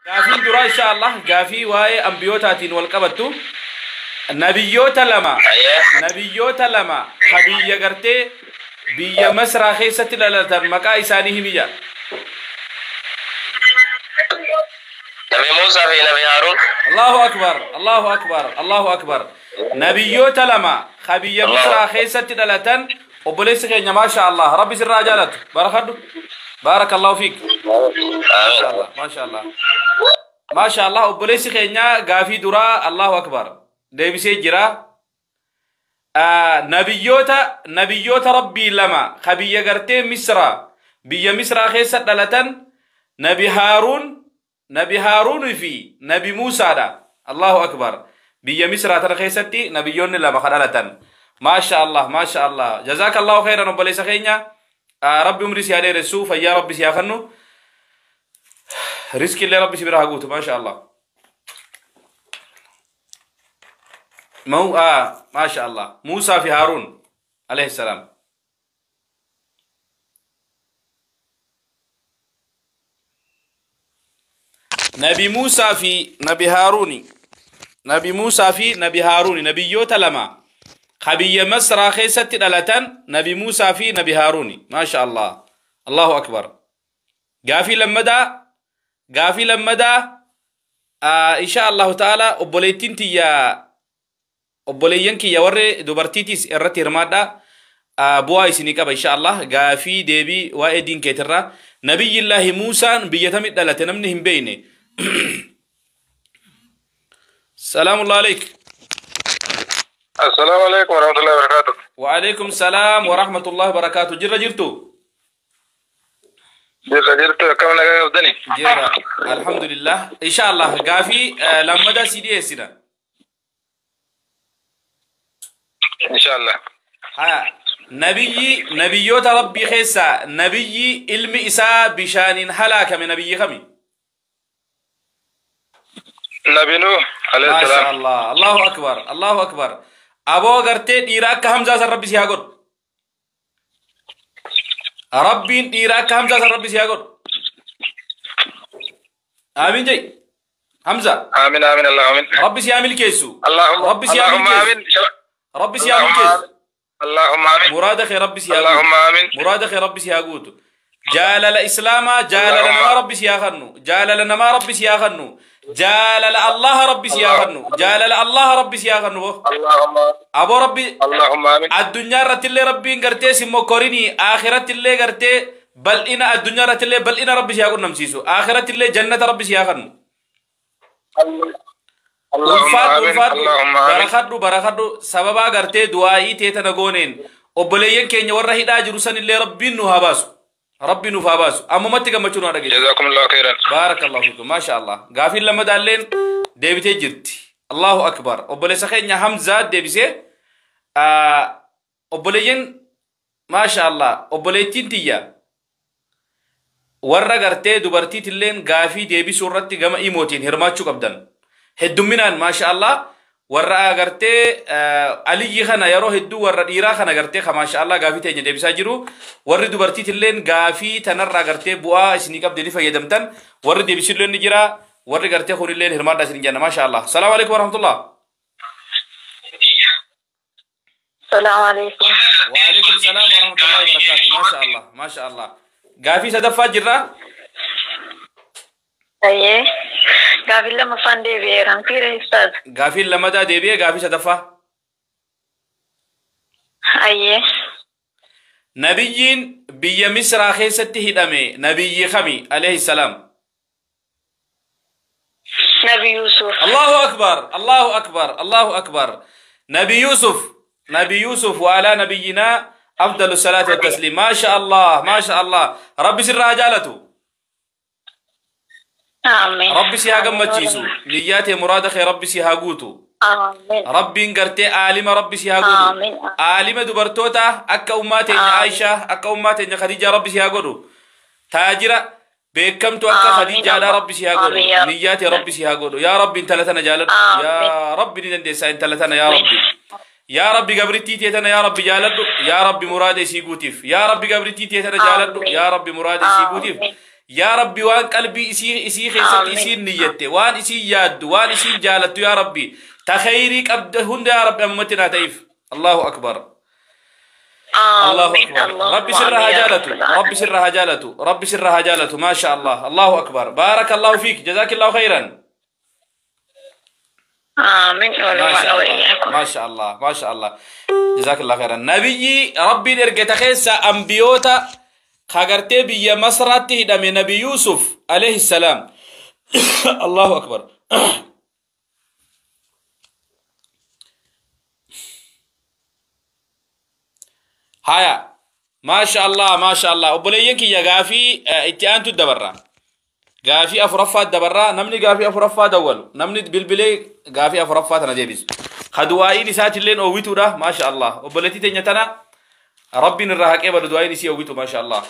Gaafiin duraa insha Allah gaafii waa'ee ambiyootaatiin wal qabattu nabiyyoota lama nabiyyoota lama ka biyya gartee biyya Masraa keessatti dhalatan maqaa isaanii himi jedha. Nabi Muusaa fi Nabi Haaruun. Allahu akbar, Allahu akbar, Allahu akbar. Nabiyyoota lama ka biyya Misraa keessatti dhalatan obboleessi keenya maasha Allah rabbi sirraa jaalatu barakadhu. Barakallahu fiik. Maasha Allah, maasha Allah. Maasha Allah obboleessi keenya gaafii duraa Allahu akbar deebisee jira. Nabiyyoota rabbii lama ka biyya gartee Misraa biyya Misraa keessa dhalatan Nabi Haaruun Nabi Haaruun fi Nabi Muusaadha. Allahu akbar. Biyya Misraa tana keessatti nabiyyoonni lama ka dhalatan. Maasha Allah, maasha Allah. Jazaakallahu khairan obboleessa keenya. Rabbi umrii si haa dheeressu, fayyaa rabbi si haa kennu. Rizqi illee rabbi si bira haa guutu, maasha Allah. Maasha Allah. Muusaa fi Haaruun alayhi salaam. Nabi Muusaa fi Nabi Haaruuni. Nabi Muusaa fi Nabi Haaruuni nabiyyoota lama ka biyya Masraa keessatti dhalatan Nabi Muusaa fi Nabi Haaruuni. Maasha Allah. Allahu akbar. Gaafii lammadaa insha Allahu ta'ala obboleettiin tiyya obboleeyyan kiyya warri dubartiitis irratti hirmaadha. Bu'aa isinii qaba insha Allah. Gaafii deebii waa'ee diin keetirraa Nabiyyillaahi Muusaan biyya tamit dhalate namni hin beekne. Salaamu alaikum. Assalaamu alaikum warahmatullahi wabarakatuh. Wa alaikum salaam wa rahmatullahi wa barakatuh. Jirra jirtu? Jirra jirtu akkam nagaa qabdani? Jirra. Alhamdulillah. Insha Allah gaafii lammadaa si dhiyeessina. Insha Allah. Haa. Nabiyyi nabiyyoota rabbii keessaa nabiyyi ilmi isaa bishaaniin halaakame nabiyyi kami? Nabi Nuh alayhi Maasha salaam. Allah. Allahu akbar. Allahu akbar. Aboo gartee dhiira akka Hamzaa san rabbi si haa godhu. Rabbiin dhiira akka Hamzaa san rabbi si haa godhu. Amiin jai. Hamza. Aamin aamin Allah aamin. Rabbi si haa milkeessu. Allahumma Rabbi si haa Allahumma milkeessu. aamin. Rabbi si haa milkeessu. Allahumma aamin. Muraada kee rabbi si haa guutu. Allahumma aamin. Muraada kee rabbi si haa guutu. Jaalala Islaamaa jaalala namaa rabbi si haa kennu. Jaalala namaa rabbi si haa kennu. Jaalala Allah rabbi si haa kennu. Jaalala Allah rabbi si haa kennu. Allahumma Aboo rabbi Allahumma aamin. addunyaa irratti illee rabbiin gartee si mokkorinii akhiratti illee gartee bal'ina addunyaa irratti illee bal'ina rabbi si haa qunnamsiisu. Akhiratti illee jannata rabbi si haa kennu. Allahumma Ulfaadhu aamin. ulfaadhu Allahumma aamin. barakadhu barakadhu sababaa gartee du'aa'ii tee tana gooneen obboleeyyan keenya warra hidhaa jiru san illee rabbiin nu haa baasu. Rabbiin nuuf haa baasu. Ammumatti gammachuu nu haa dhageessu. Jazakumullahu khairan. Barakallahu fiikum. Maasha Allah. Gaafiin lammadaalleen deebitee jirti. Allahu akbar. Obboleessa keenya Hamzaa deebisee obboleeyyan maasha Allah obboleettiin tiyya warra gartee dubartiitilleen gaafii deebisuu irratti gama imootiin hirmaachuu qabdan. Heddumminaan maasha Allah warra gartee aliyyi kana yeroo hedduu warra dhiiraa kana gartee ka maasha Allah gaafii teenya deebisaa jiru warri dubartiitilleen gaafii tanarraa gartee bu'aa isinii qabde ni fayyadamtan warri deebisilleen ni jira warri gartee kunilleen hirmaadhaa isin jenna maasha Allah. Salaamu alaikum warahmatullah. Salaamu alaikum. Wa alaikum salaam wa rahmatullahi wa barakatuh. Maasha Allah, maasha Allah. Gaafii sadaffaa jirra. Ayyee. Gaafiin lammaffaan deebi'eera. Fiira Ustaaz. Gaafiin lammataa deebi'ee gaafii sadaffaa. Ayyee. Nabiyyiin biyya Misraa keessatti hidhame nabiyyi kami alayhi salaam. Nabi Yuusuf. Allahu akbar, Allahu akbar, Allahu akbar. Nabi Yusuf, Nabi Yusuf wa ala nabiyyina afdalu salaati wa tasliim. Maasha Allah, maasha Allah. Rabbi sirraa jaalatu. Amiin. Rabbi si haa gammachiisu. Niyyaa tee muraada kee rabbi si haa guutu. Amiin. Rabbiin gartee aalima rabbi si haa godhu. Amiin. Aalima dubartoota akka ummaa teenya Aishaa akka ummaa teenya Khadijaa rabbi si haa godhu. Taajira beekamtu akka Amiin. Khadijaadhaa rabbi si haa godhu. Amiin yaa Niyyaa tee rabbi si haa godhu. Yaa rabbi intala tana jaaladhu. Amiin. Yaa rabbi ni dandeessaa intala tana yaa rabbi. Yaa rabbi gabrittii tee tana yaa rabbi jaaladhu. Yaa rabbi muraada isii guutiif. Yaa rabbi gabrittii tee tana jaaladhu. Amiin. Yaa rabbi muraada isii guutiif. Amiin. Yaa Rabbi, waan qalbii isii keessatti isiin niyyatte, waan isiin yaaddu, waan isiin jaalattu, yaa Rabbi, ta khayrii qabde hunda yaa Rabbi ammatti naa ta'if. Allahu akbar. Allahu akbar. Rabbi sirra haa jaalatu. Rabbi sirra haa jaalatu. Rabbi sirra haa jaalatu. Maasha Allah. Allahu akbar. Barakallahu fiik. Jazaakillahu khayran. Aamin. Maasha Allah. Maasha Allah. Jazaakillahu khayran. Nabiyyi Rabbiin ergate keessa ambiyoota kagartee biyya Masraatti hidhame, Nabi Yusuf alayhi salaam. Allahu akbar. Haya. Maasha Allah, maasha Allah. Obboleeyyan kiyya, gaafii itti aantu dabarra. Gaafii afuraffaa dabarraa. Namni gaafii afuraffaa dawwalu, namni bilbilee gaafii afuraffaa tana deebisu, ka du'aa'iin isaatilleen oowwituudha. Maasha Allah. Obboleettii teenya tana Rabbiin irraa haqee badu du'aa'iin isii oowwitu. Maasha Allah.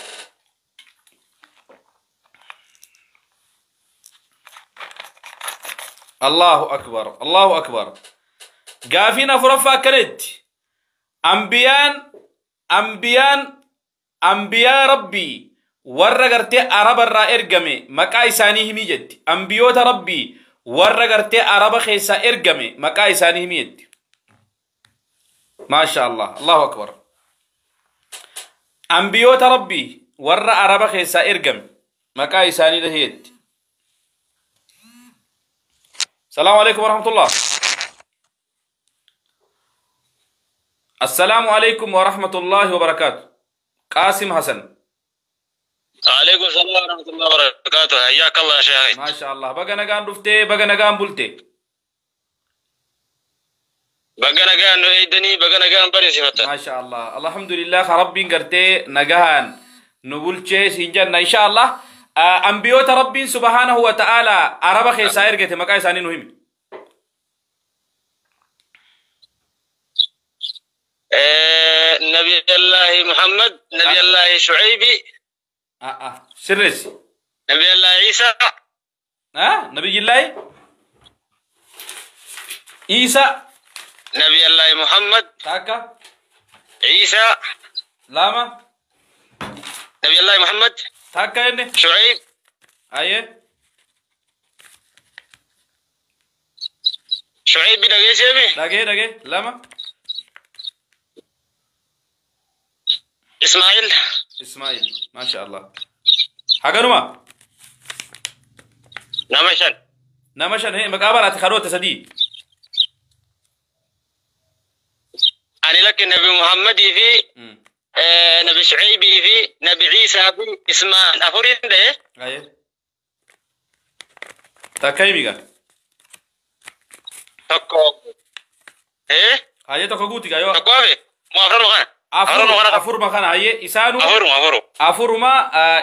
Allahu akbar. Allahu akbar. Gaafiin afuraffaa akkanatti: Ambiyaan ambiyaa Rabbii warra gartee Araba irraa ergame maqaa isaanii himii jetti. Ambiyoota Rabbii warra gartee Araba keessaa ergame maqaa isaanii himii jetti. Maasha Allah. Allahu akbar. Ambiyoota Rabbii warra Araba keessaa ergame maqaa isaanii dhahee jetti. Salaamu alaikum warahmatullah. Assalaamu alaikum warahmatullahi wabarakaatu. Qaasim Hasan. عليكم السلام ورحمة الله وبركاته، حياك الله يا شيخ. Maasha Allah. Baga nagaan dhuftee, baga nagaan bulte. Baga nagaan nu eeydanii, baga nagaan barisiifatan. Maasha Allah. Alhamdulillah, ka Rabbiin gartee nagahaan nu bulchee siin jenna insha Allah. Ambiyoota Rabbiin subhaanahu wa ta'ala Araba keessaa ergate maqaa isaanii nu himi. نبي الله محمد، نبي الله شعيب. Sirreessi. نبي الله عيسى. Nabiyyillaahi Isa. نبي الله محمد. Takka. عيسى. Lama. نبي الله محمد. Takka inni. شعيب. Ayyee. شعيب dhageessee. Dhagee, dhagee, lama. إسماعيل. Ismaa'il. Maasha Allah. Haganuma. Nama shan. Nama shan maqaa baraati karoota sadii. Ani lakki Nabi Muhammadii fi Nabi Shucaybii fi Nabi Ciisaa fi Ismaa'il, afuriin ta'e. Ayyee. Takka himi gaa. Tokko. Ayyee, tokko guuti gaa yoo. Tokko hafe. Moo afranuma kana? Afur. Afuruma kana. Afuruma kana, ayyee, isaanuu. Afuruma, afuru. Afuruma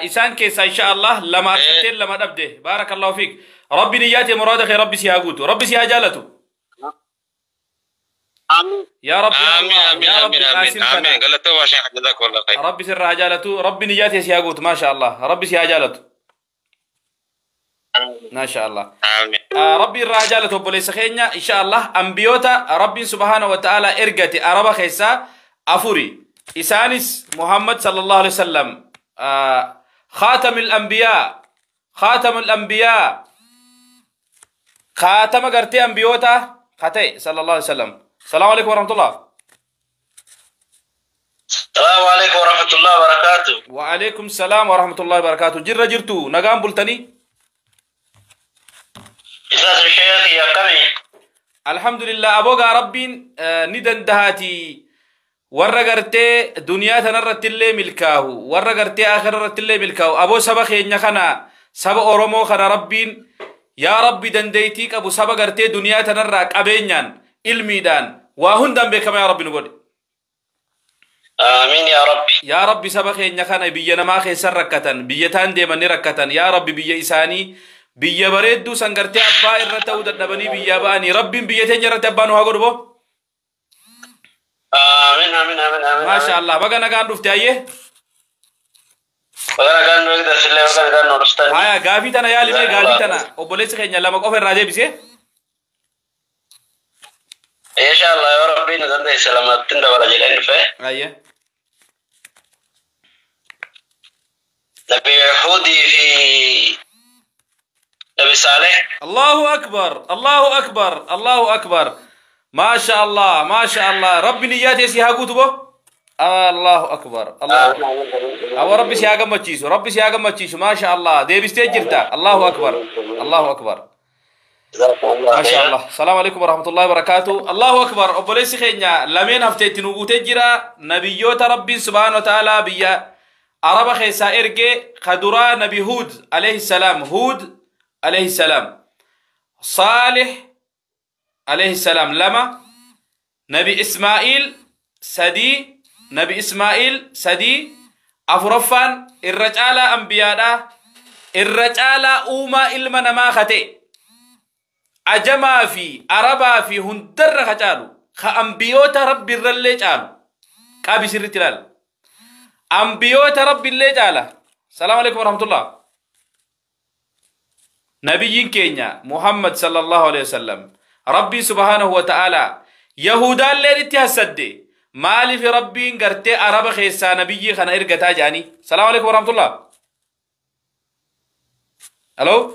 isaan keessaa insha Allah lama argattee lama dhabde. Baarakallahu fiik. Rabbi niyyaate muraada kee Rabbi si haa guutu. Rabbi si haa jaalatu. آمين. Yaa Rabbi آمين. Allah. آمين. Yaa Rabbi آمين، آمين. Qaasim kana. آمين. Galatooma Sheekh, جزاك الله خير. Rabbi sirraa haa jaalatu. Rabbi niyyaate si haa guutu. Maasha Allah. Rabbi si haa jaalatu. Maasha Allah. آمين. Rabbi irraa haa jaalatu obboleessa keenya insha Allah. Ambiyoota Rabbiin subhaana wa ta'ala ergate Araba keessaa afuri. Isaanis Muhammad sallallahu alaihi wasallam, khaatamul anbiyaa, khaatamul anbiyaa, khaatama gartee ambiyoota ka ta'e sallallahu alaihi wasallam. Salaamu alaikum warahmatullah. السلام عليكم ورحمة الله وبركاته. Wa alaikum salaam wa rahmatullahi wa barakatuh. Jirra, jirtu, nagaan bultanii? Isaas Sheekh, akkami? Alhamdulillah. Abogaa Rabbiin ni dandahaati warra gartee duniyaa tanarratti illee milkaahu, warra gartee akhira irratti illee milkaahu. Aboo, saba keenya kana, saba Oromoo kana, Rabbiin yaa Rabbi dandeeytii qabu, saba gartee duniyaa tanarraa qabeenyaan, ilmiidhaan, waa hundaan beekama yaa Rabbi nu godhe. آمين يا ربي. Yaa Rabbi, saba keenya kana biyya namaa keessan rakkatan, biyya taan deeman ni rakkatan. Yaa Rabbi, biyya isaanii, biyya bareedduu san gartee abbaa irra ta'uu dadhabanii biyyaa ba'anii, Rabbiin biyya teenya irratti abbaa nu haa godhu boo. آمين، آمين، آمين، آمين. Maasha Allah, baga nagaan dhufte, ayyee. Baga nagaan nu eegdan sillee, baga nagaan nu dhuftan. Haya, gaafii tana yaalimee, gaafii tana obboleessi keenya lama qofa irraa deebise. Insha Allah, yoo Rabbiin nu dandeesse lamatti dabala jedheen dhufe. Ayyee. Nabi Huudii fi Nabi Saaleh. Allahu akbar, Allahu akbar, Allahu akbar. Maasha Allah, maasha Allah. Rabbi niyyaa tee si haa guutu bo. Allahu akbar, Allahu Awwa, Rabbi si haa gammachiisu, Rabbi si haa gammachiisu. Maasha Allah, deebistee jirta. Allahu akbar, Allahu akbar. Maasha Allah. Salaamu alaikum warahmatullahi wabarakatuh. Allahu akbar. Obboleessi keenya lameen haftee itti nu guutee jira. Nabiyyoota Rabbiin subhaanahu wa ta'ala biyya Araba keessaa erge kaduraa Nabi Huud alayhi salaam. Huud alayhi salaam. Saalih alayhi salaam lama. Nabi Ismaa'iil sadii. Nabi Ismaa'iil sadii. Afuraffaan irra caalaa ambiyaadhaa. Irra caalaa uumaa ilma namaa kate. Ajamaa fi Arabaa fi hundarra ka caalu, ka ambiyoota Rabbi irrallee caalu. Qabi, sirritti ilaala. Ambiyoota Rabbi illee caala. Salaamu alaikum warahmatullah. Nabiyyiin keenya Muhammad sallallahu alaihi wasallam, Rabbii subhaanahu wa ta'ala Yahudaalleen itti hassadde, maaliif Rabbiin gartee Araba keessaa nabiyyii kana ergataa jedhanii. Salaamu alaikum warahmatullah. Aloo.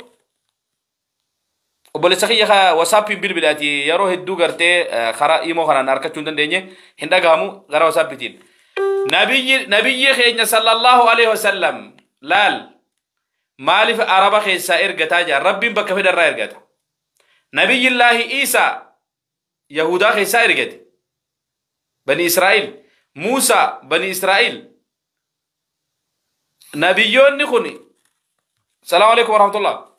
Obboleessa kiyya ka WhatsAppiin bilbilaati, yeroo hedduu gartee karaa imo kanaan argachuu hin dandeenye, hin dhagahamu gara WhatsAppiitiin. Nabiyyi keenya sallallahu alaihi wasallam laal, maaliif Araba keessaa ergataa jira? Rabbiin bakka fedharraa ergata. Nabiyyillaahi Iisaa Yahudaa keessaa ergate. Bani Israa'il. Muusaa Bani Israa'il. Nabiyyoonni kun. Salaamu alaikum warahmatullah.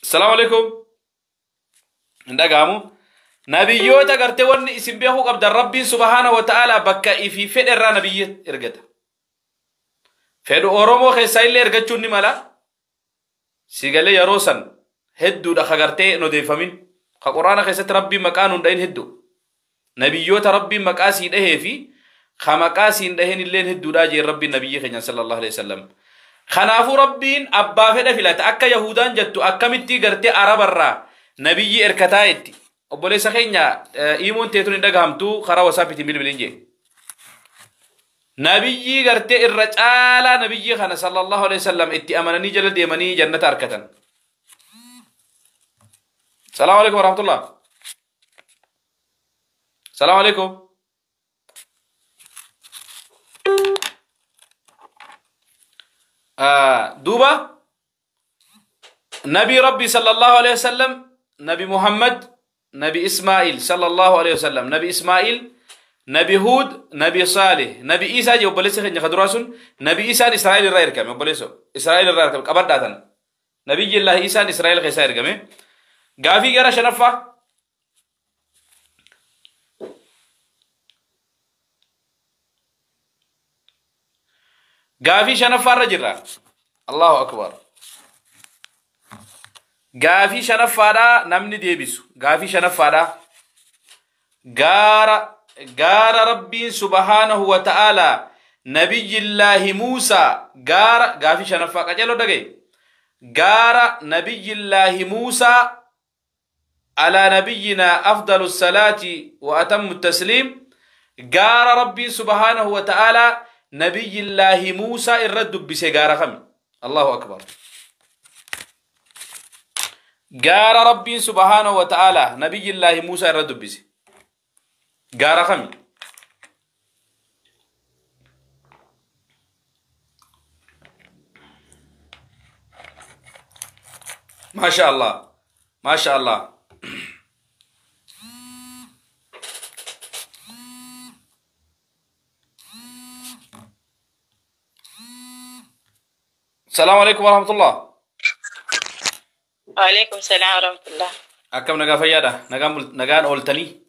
Salaamu alaikum. Hin dhagahamu. Nabiyyoota gartee wanni isin beekuu qabdan, Rabbiin subhaana wa ta'ala bakka ifii fedhe irraa nabiyyi ergata. Fedhu Oromoo keessaa illee ergachuun ni mala. Sigalee yeroo san hedduudha ka gartee hin odeeffamin. Ka Quraana keessatti Rabbiin maqaa nuun dhahin hedduu. Nabiyyoota Rabbiin maqaa sii dhahee fi ka maqaa siin dhahin illeen hedduudha jeen Rabbiin nabiyyi keenya sallallahu alaihi wasallam. Kanaafuu Rabbiin abbaa fedha filata. Akka Yahudaan jettu akkamitti gartee Arabarraa nabiyyi erkataa jetti. Obboleessa keenya, imoon teetuun hin dhagahamtu, karaa WhatsAppiitiin bilbiliin jee. Nabiyyii gartee irra caalaa nabiyyii kana sallallahu alaihi wasallam itti amananii jala deemanii jannata argatan. Salaamu alaikum warahmatullah. Salaamu alaikum. Duuba Nabi Rabbi sallallahu alaihi wasallam, Nabi Muhammad, Nabi Ismail sallallahu alaihi wasallam, Nabi Ismail, Nabi Hud, Nabi Salih, Nabi Isa je obboleessa keenya kaduraa sun. Nabi Isaan Israa'el irraa ergame. Obboleesso, Israa'el irraa ergame, qabadhaatan. Nabiyyillahi Isaan Israa'el keessaa ergame. Gaafii gara shanaffaa. Gaafii shanaffaa irra jirra. Allahu akbar. Gaafii shanaffaadhaa namni deebisu. Gaafii shanaffaadhaa. Gaara Rabbiin subhaanahu wa ta'ala Nabiyyillaahi Muusaa gaara, gaafii shanaffaa qaceeloo dhagaye. Gaara Nabiyyillaahi Muusaa alaa nabiyyinaa afdalu salaati wa atammu tasliim, gaara Rabbiin subhaanahu wa ta'ala Nabiyyillaahi Muusaa irra dubbise gaara kami? Allahu akbar. Gaara Rabbiin subhaanahu wa ta'ala Nabiyyillaahi Muusaa irra dubbise gaara kami? Maasha Allah, maasha Allah. Salaamu alaikum warahmatullah. وعليكم السلام ورحمة الله. Akkam, nagaa fayyaadha? Nagaan nagaan ooltanii?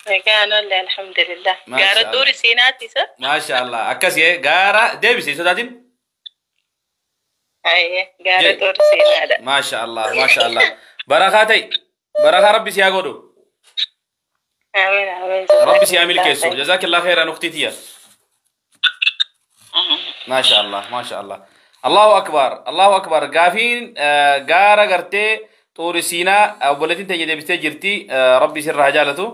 Nagaan oolle, alhamdulillah. Maasha Gaara Allah. Xuuri Siinaatti isa? Maasha Allah. Akkasii gaara deebise sodaatin. Ayyee, gaara Xuuri Siinaadha. Maasha Allah, maasha Allah. Barakaa ta'i. Barakaa Rabbi si haa godhu. Amiin, amiin. Rabbi si haa milkeessu. Jazaakillah khairan, ukhtii tiyya. Maasha Allah, maasha Allah. Allahu akbar, Allahu akbar. Gaafiin gaara gartee Xuuri Siinaa obboleettiin teenya deebistee jirti. Rabbi sirraa haa jaalatu.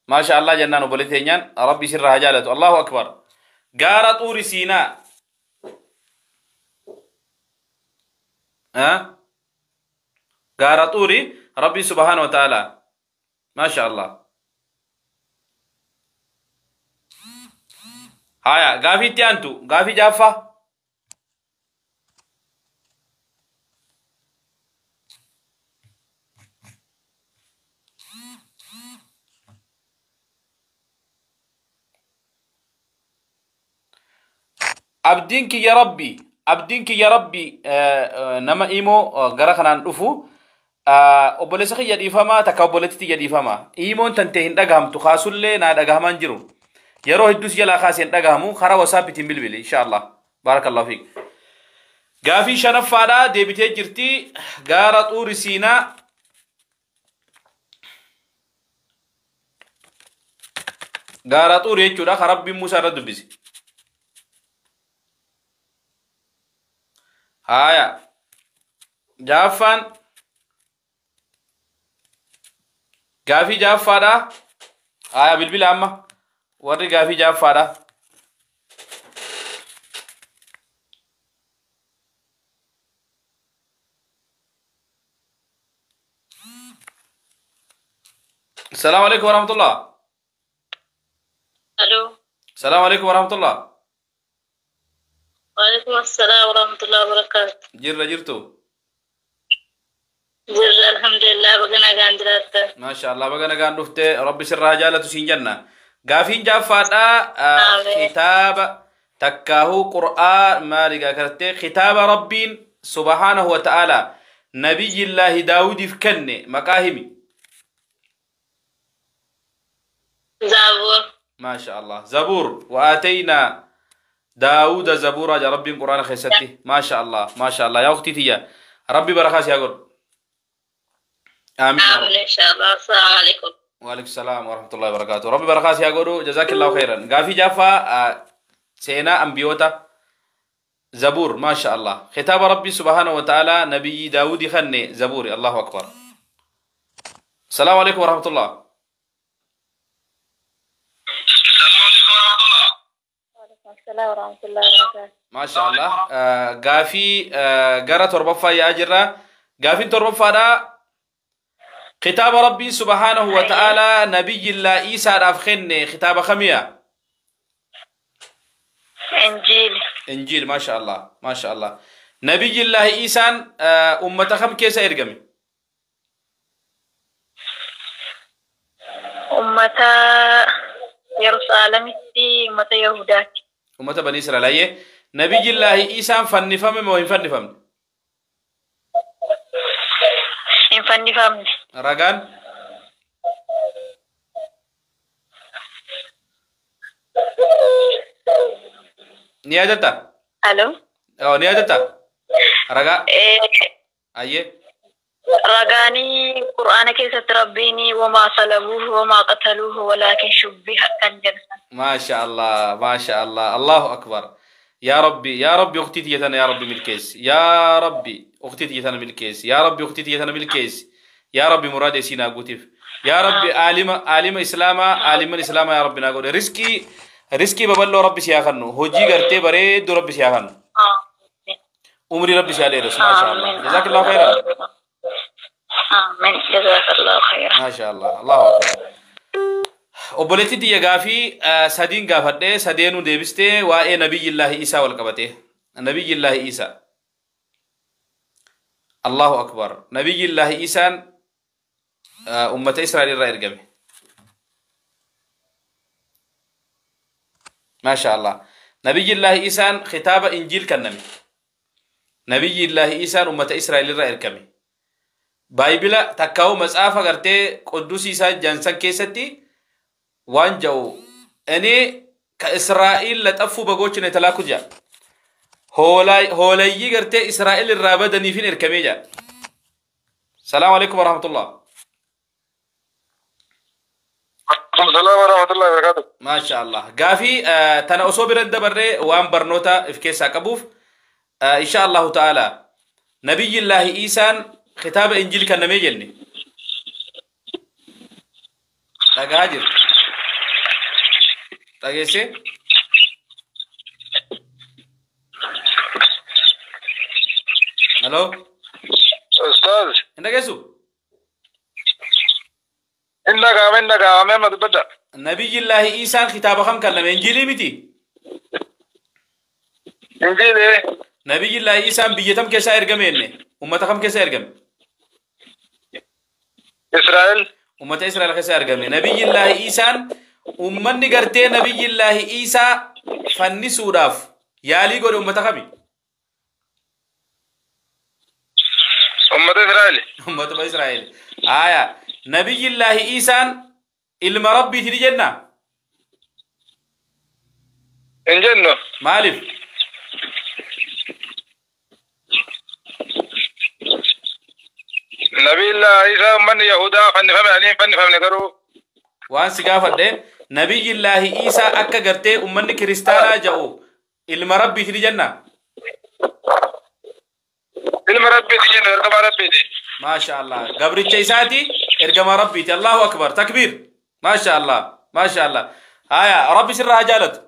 Maasha Allah jennaan obboleetti teenyaan Rabbi sirraa haa jaalatu. Allahu akbar. Gaara Xuuri Siinaa. Gaara Xuuri Rabbi subhaanahu wa ta'ala. Maasha Allah. Haya, gaafii itti aantu, gaafii jaaffaa. Abdiin kiyya Rabbi, abdiin kiyya Rabbi, nama imoo gara kanaan dhufu obboleessa kiyya dhiifamaa, takka obboleetti kiyya dhiifamaa. Imoon tantee hin dhagahamtu, kaasullee naa dhagahamaan jiru. Yeroo hedduus jalaa kaasee hin dhagahamu, karaa WhatsAppiitiin bilbili insha Allah. Barakallahu fiik. Gaafii shanaffaadhaa deebitee jirti, gaara Xuuri Siinaa. Gaara Xuuri jechuudha kan Rabbiin Musaa irra dubbise. Haya. Jaaffaan gaafii jaaffaadha. Haya, bilbila amma warri gaafii jaaffaadha. السلام عليكم ورحمة الله. الو. السلام عليكم ورحمة الله. وعليكم السلام ورحمة الله وبركاته. Jirra jirtu? Jirra, alhamdulillah, baga nagaan jiraatta. Maasha Allah, baga nagaan dhufte, Rabbi sirraa jaalatu siin jenna. Gaafiin jaaffaadha. Amiin. Kitaaba takkaahuu Qur'aan maaligaa gartee kitaaba Rabbiin subhaanahu wa ta'ala Nabiyyillaahi Daawudiif kenne maqaa himi. Zabuur. Maasha Allah. Zabuur. وآتينا داود زبورا جا ربي القرآن خيستي. ما شاء الله ما شاء الله يا أختي تيا، ربي بركات يا قول. آمين يا رب. آمين إن شاء الله. السلام عليكم. وعليكم السلام ورحمة الله وبركاته. ربي بركات يا قولو، جزاك الله خيرا. قافي جافا سينا أنبيوتا زبور. ما شاء الله، خطاب ربي سبحانه وتعالى نبي داود خني زبوري. الله أكبر. السلام عليكم ورحمة الله. وعليكم السلام ورحمة الله وبركاته. ما شاء الله. Gaafii gara torbaffaa yaa jirra. Gaafiin torbaffaadha. Kitaaba Rabbii subhaanahu wa ta'ala Nabiyyillaa Iisaadhaaf kenne kitaaba kamiya? Injiil. Injiil. Maasha Allah. Maasha Allah. Nabiyyillaa Iisaan ummata kam keessa ergame? Ummata Yerusaalemitti, ummata Yahudaati. Ummata Bani Israa'el. Nabiyyillaa Iisaan fannifame moo hin fannifamne? Hin fannifamne. Ragaan? Ni yaadatta? Alo? Oh, ni yaadatta? Ragaa? Ayyee. Ragaanii Qur'aana keessatti Rabbiin وما صلبوه وما قتلوه ولكن شبه kan jedhan. ما شاء الله ما شاء الله، الله أكبر. يا ربي يا ربي أختي تيتنا، يا ربي ملكيس، يا ربي أختي تيتنا ملكيس، يا ربي أختي تيتنا ملكيس، يا ربي مراد سينا قوتيف، يا ربي عالم عالم إسلاما عالم الإسلام، يا ربي نقول رزقي رزقي ببلو ربي سياخنو هوجي غرتي بريد ربي سياخنو عمري ربي سياليرس. ما شاء الله، جزاك الله خيرا. آمين، جزاك الله خيرا. ما شاء الله، الله أكبر. Obboleetti tiyya gaafii sadiin gaafadhee sadeenuu deebistee, waa'ee Nabiyyillaahi Isaa wal qabate. Nabiyyillaahi Isaa. Allahu akbar. Nabiyyillaahi Isaan ummata Israa'el irraa ergame. Maasha Allah. Nabiyyillaahi Isaan kitaaba Injiil kenname. Nabiyyillaahi Isaan ummata Israa'el irraa ergame. Baayibila takkaa'u matsaafa gartee quddusii isaa jaansan keessatti waan ja'u እኔ ከእስራኤል ለጠፉ በጎች ነው የተላኩት ጃ hoolayyii gartee Israa'el irraa badaniifin erkamee jaa. السلام عليكم ورحمة الله. السلام ورحمة الله وبركاته. ما شاء الله. Gaafii tana osoo bira dabarree waan barnoota if keessaa qabuuf إن شاء الله تعالى Nabiyyillaahi Iisaan kitaaba Injiil kennamee jenne. Dhagaa jirtu. Dhageessee? Hello? Ustaaz. Hin dhageessu? Hin dhaga'ame, hin dhaga'ame, amma dubbadha. Nabiyyillaahi Iisaan kitaaba kam kenname? Injiilii miti? Injiilii. Nabiyyillaahi Iisaan biyya tam keessaa ergame jenne? Ummata kam keessaa ergame? Israa'el. Ummata Israa'el keessaa ergame. Nabiyyillaahi Iisaan ummanni gartee Nabiyyillaahi Iisaa fannisuudhaaf yaalii godhe ummata kami? Ummata Israa'el. Ummatuma Israa'el. Aya. Nabiyyillaahi Iisaan ilma Rabbiiti ni jenna? Hin jennu. Maaliif? Nabiyyillaahi Iisaa ummanni Yahudaa fannifame, ani hin fannifamne garuu. Waan si gaafadhe, Nabiyyillaahi Iisaa akka gartee ummanni kiristaanaa ja'u ilma Rabbiiti ni jenna? Ilma Rabbiiti jenna, ergamaa Rabbiiti. Maasha Allah. Gabricha isaati, ergamaa Rabbiiti. Allahu akbar. Takbiir. Maasha Allah. Maasha Allah. Haya, Rabbi sirraa haa jaalatu.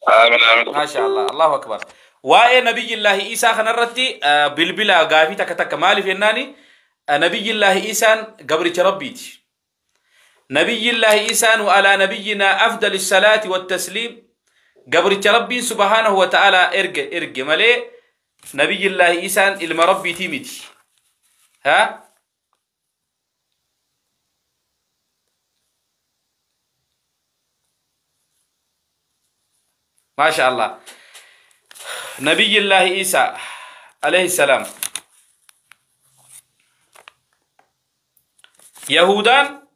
Aamin, aamin. Maasha Allah. Allahu akbar. Waa'ee Nabiyyillaahi Iisaa kanarratti bilbila gaafii takka takka. Maaliif jennaani, Nabiyyillaahi Iisaan gabricha Rabbiiti. Nabiyyillaahi Iisaan, wa alaa nabiyyinaa afdali salaati wattasliim, gabricha Rabbiin subhaanahu wa ta'aalaa erge malee Nabiyyillaahi Iisaan ilma Rabbiitii miti. Ha? Maasha Allah. Nabiyyillaahi Iisaa alayhi salaam. Yahudaan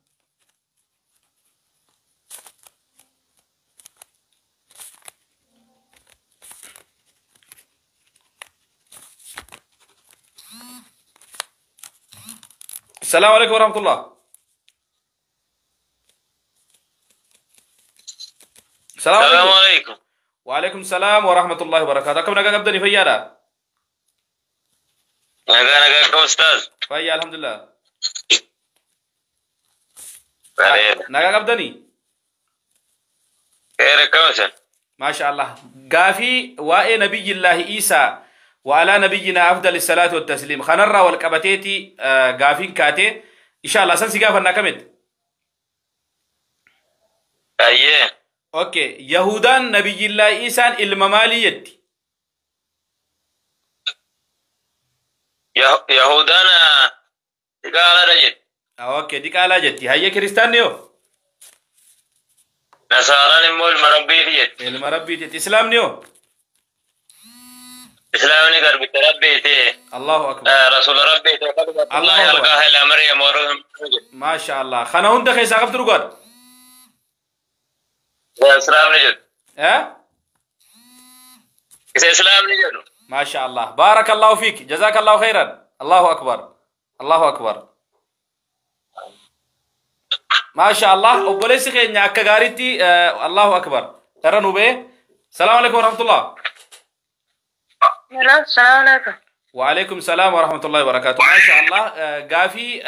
السلام عليكم ورحمة الله. السلام السلام عليكم. عليكم. وعليكم السلام ورحمة الله وبركاته. Akkam nagaa qabdanii, fayyaadha? Nagaa, nagaa kam, Ustaaz? Fayyaa, alhamdulillah. Bareeda. Nagaa qabdanii? Keera, akkam isin? Maasha Allah. Gaafii waa'ee Nabiyyillaahi Iisaa, وعلى نبينا أفضل الصلاة والتسليم، kanarraa wal qabateeti gaafiin kaatee, insha Allah san si gaafannaa kamit? Ayyee. Okay. Yahudaan Nabiyyillaahi Iisaan ilma maalii jetti? Yahudaan diqaalaadha jedhe. Okay, diqaalaa jetti. Hayyee, kiristaanni yoo? Nasaaraan immoo ilma Rabbiiti jedhe. Ilma Rabbiiti jetti. Islaamni yoo? Islaamni garbicha Rabbiiti. Allahu akbar. Rasuula Rabbiiti. Allahu akbar. ألقاها إلى مريم وروح منه. Maasha Allah. Kana hunda keessaa qabdu dhugaadha. Islaamni jedhu. Eh? Isa Islaamni jedhu. Maasha Allah. Barakallahu fiik. Jazakallahu khairan. Allahu akbar. Allahu akbar. Maasha Allah. Obboleessi keenya akka gaariitti Allahu akbar. Irra nu ba'e. Salaamu alaikum warahmatullah. السلام عليكم. وعليكم السلام ورحمة الله وبركاته. ما شاء الله, gaafii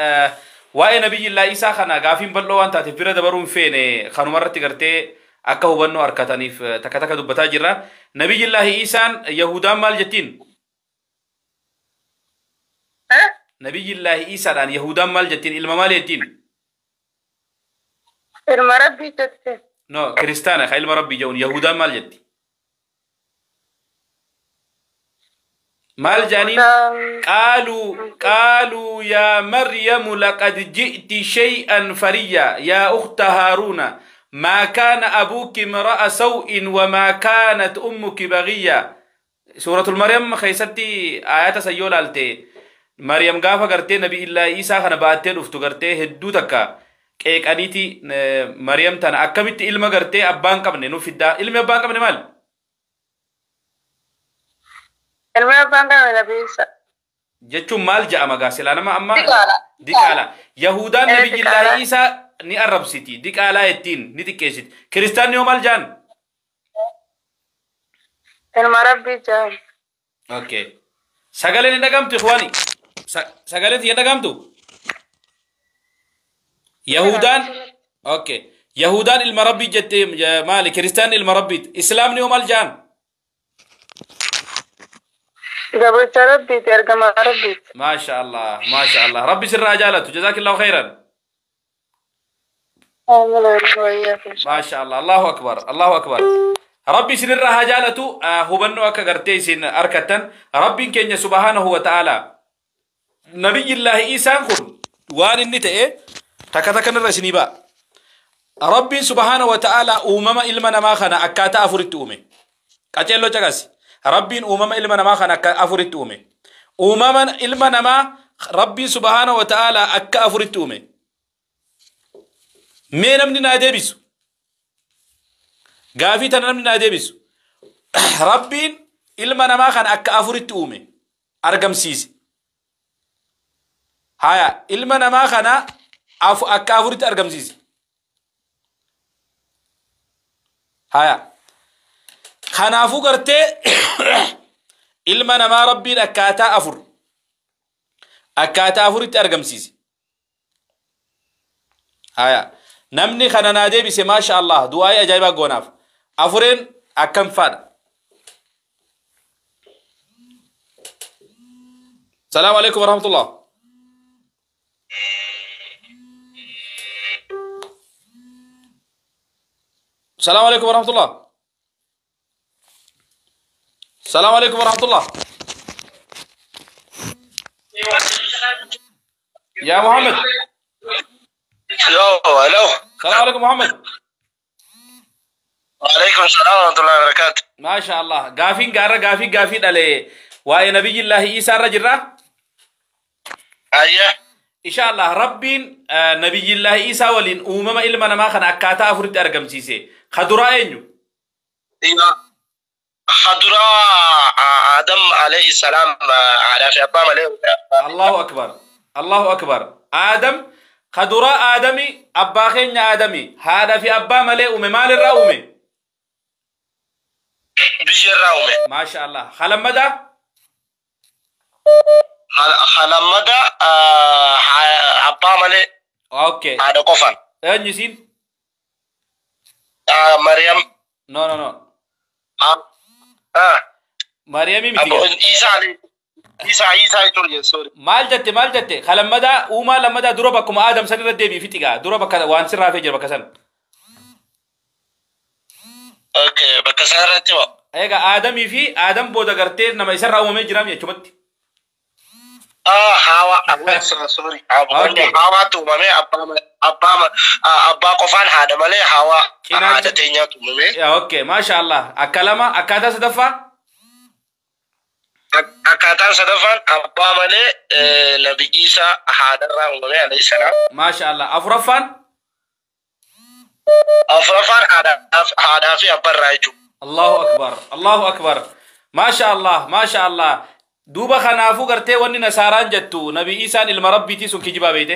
waa'ee Nabiyyillaa Isaa kana gaafiin bal'oo waan taateef bira dabaruun feene, kanumarratti gartee akka hubannoo harkataniif takka takka dubbataa jirra. Nabiyyillaahi Isaan Yahudaan maal jettiin? Nabiyyillaahi Isaadhaan Yahudaan maal jettiin? Ilma maal jettiin? Ilma Rabbii jette. No, kiristaana ka ilma Rabbii jedhuun Yahudaan maal jetti? Maal jaaniin? قالوا يا مريم لقد جئت شيئا فريا يا أخت هارون ما كان أبوك امرأ سوء وما كانت أمك بغيا. سورة المريم keessatti آيات san yoo laalte, Maryam gaafa gartee Nabi illaa Isaa kana baattee dhuftu gartee hedduu takka qeeqaniiti. Maryam tana akkamitti ilma gartee abbaan qabne nu fiddaa? Ilmi abbaan qabne maal? Ilmi abbaan qabne Nabi Isa. Jechuun maal je'ama gaa silaa nama amma? Diqaala. Diqaala. Yahudaan Eh, Nabiyyillaahi diqaalaa. Isaa ni arrabsiti. Diqaalaa ittiin ni xiqqeessiti. Kiristaanni hoo maal ja'an? Ilma Rabbii jedhama. Okay. Sagaleen hin dhagamtu, ikhwaani. Sagaleen hin dhagamtu? Yahudaan, okay. Yahudaan ilma rabbii jette maali? Kiristaan ilma rabbiiti. Islaamni hoo maal jaan? Gabricha rabbiiti, ergamaa rabbiiti. Maasha Allah, maasha Allah. Rabbi sirraa jaalatu. Jazaakillahu khairan. Maasha Allah, Allahu akbar, Allahu akbar. Rabbi isinirraa haa jaalatu. Hubannoo akka gartee isin arkattan Rabbiin keenya subhaanahu wa ta'ala Nabiyyillaahi Iisaan kun waan inni ta'e takka takkan irra isinii ba'a. Rabbiin subhaanahu wa ta'ala uumama ilma namaa kana akkaataa afuritti uume. Qaceelloo caqasi. Rabbiin uumama ilma namaa kana akka afuritti uume. Uumama ilma namaa Rabbiin subhaanahu wa ta'ala akka afuritti uume. Mee namni naa deebisu. Gaafii tana namni naa deebisu. Rabbiin ilma namaa kana akka afuritti uume. Argamsiise. Haya, ilma namaa kana akka afuritti argamsiise. Haya. Kanaafuu gartee ilma namaa Rabbiin akkaataa afur akkaataa afuritti argamsiise. Haya. Namni kana naa deebise, maasha Allah, du'aa'ii ajaa'ibaa goonaaf. Afureen akkam faadha? Salaamu alaikum warahmatullah. Salaamu alaikum warahmatullah. Salaamu alaikum warahmatullah. Yaa Muhammad. Yo, hello. Salaamu alaikum Muhammad. Waalaikum salaam warahmatullahi wabarakatuh. Maasha Allah. Gaafiin gaarra gaafii gaafii dhale waa'ee Nabiyyillaahi Iisaa irra jirra. Ayya. Insha Allah Rabbiin Nabiyyillaahi Iisaa waliin uumama ilma namaa kana akkaataa afuritti argamsiise. Ka duraa eenyu? Ka duraa Adam alayhi salaam, haadhaa fi abbaa malee. Allahu akbar. Allahu akbar. Aadam ka duraa Aadami, abbaa keenya Aadami haadha fi abbaa malee uume. Maalirraa uume? Biyyarraa uume. Maasha Allah. Ka lammadaa? Ka lammada abbaa malee haadha qofaan. Eenyu isiin? Maryam. No, no, no. Maryamii miti. Isaa Isaa Isaa jechuun, sorry. Maal jette, maal jette? Ka lammadaa, uumaa lammadaa dura bakkuma Aadam san irra deebii fixigaa. Dura bakka waan sirraa hafee jira bakka san. Okay, bakka sana irratti moo? Egaa Aadamii fi Aadam booda gartee nama isarraa uumamee jiraam jechumatti. Ah, Hawa, sorry. Hawaatu uumame abbaa qofaan, haadha malee, Hawa haadha teenyaatu uumame. Okay, maasha Allah. Akka lama, akkaataa sadaffaa? Akkaataan sadaffaan abbaa malee Nabi Isaa haadharraa uumame alayhi salaam. Maasha Allah. Afuraffaan? Afuraffaan haadhaa fi abbaarraa jechuudha. Allahu akbar. Allahu akbar. Maasha Allah. Maasha Allah. Duuba kanaafuu gartee wanni nasaaraan jettu Nabi Isaan ilma Rabbiitii sun kijibaa beeyte.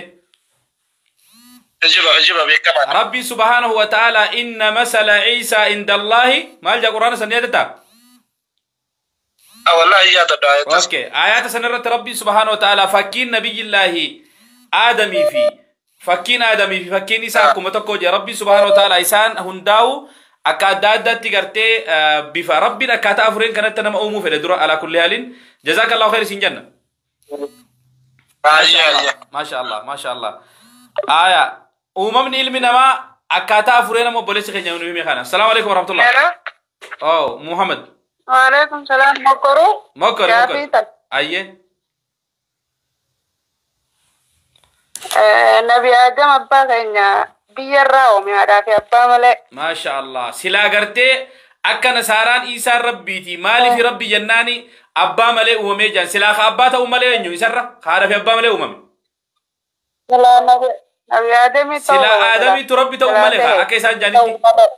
Kijiba, kijiba beekamaadha. Rabbi subhaanahu wa ta'ala inna masala Ciisaa inda Allaahi maal jaa Quraana san yaadataa? Wallahi yaadadha ayata. Okay. Ayata san irratti Rabbi subhaanahu wa ta'ala fakkiin Nabiyyillaahi Aadamii fi fakkiin Aadamii fi fakkiin isaa akkuma tokko jee. Rabbi subhaanahu wa ta'ala isaan hundaa'u akka adda addaatti gartee bifa Rabbiin akkaataa afureen kanatti nama uumuu fedhe dura. Alaa kulli haalin, jazaakallahu khayr isin jenna. Maasha Allah, maasha Allah. Aya, uumamni ilmi namaa akkaataa afuree nama obboleessi keenya nu hime kana. Assalaamu alaikum warahmatullah. Hello. Oh, Muhammad. Waalaikum salaam. Mokoruu. Mokkori, Gaafii mokkori. tan. Ayyee. Nabi Aadam abbaa keenya biyyarraa uume, haadhaa fi abbaa malee. Maasha Allah. Silaa gartee akka nasaaraan Iisaan rabbiiti. Maaliif rabbi jennaani abbaa malee uumamee jiran? Silaa ka abbaa ta'uu malee eenyu isarra? Ka haadha fi abbaa malee uumame. Silaa Nabi Aadamii ta'uu Silaa qaba silaa. Aadamiitu rabbi ta'uu Silaa malee ta'e akka isaan ta'uu jaanitti. malee.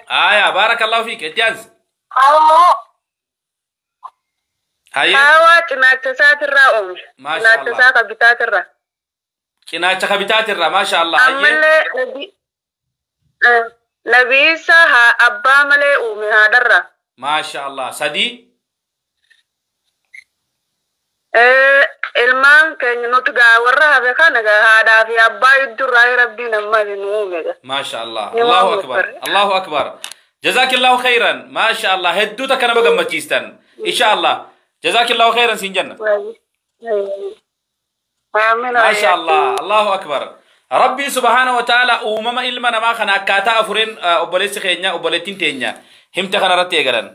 Aya, baarakallahu fiik. Itti aansi. Hawaa Hayyee. Hawaa cinaacha isaatirraa uume. Maasha Cinaacha Allah. isaa kan bitaatirraa. Cinaacha kabitaatirraa, maasha Allah. Hayyee. Ammallee Nabi Isaa haa abbaa malee uume haadharraa. Maasha Allah. Sadii. Ilmaan keenya nuti gaa warra hafe kana gaa haadhaa fi abbaa iddurraa Rabbiin amma nu uume gaa. Maasha Allah. Ni Allahu waan akbar. guddaa. Allahu akbar. Jazaakillahu khairan. Maasha Allah. Hedduu takka nama gammachiistan. Insha Allah. Jazaakillahu khairan siin jenna. Amiin. Maasha Allah. Allahu akbar. Rabbii subhaana wa ta'ala uumama ilma namaa kana akkaataa afuriin obboleessi keenya, obboleettiin teenya himte kana irratti eegalan.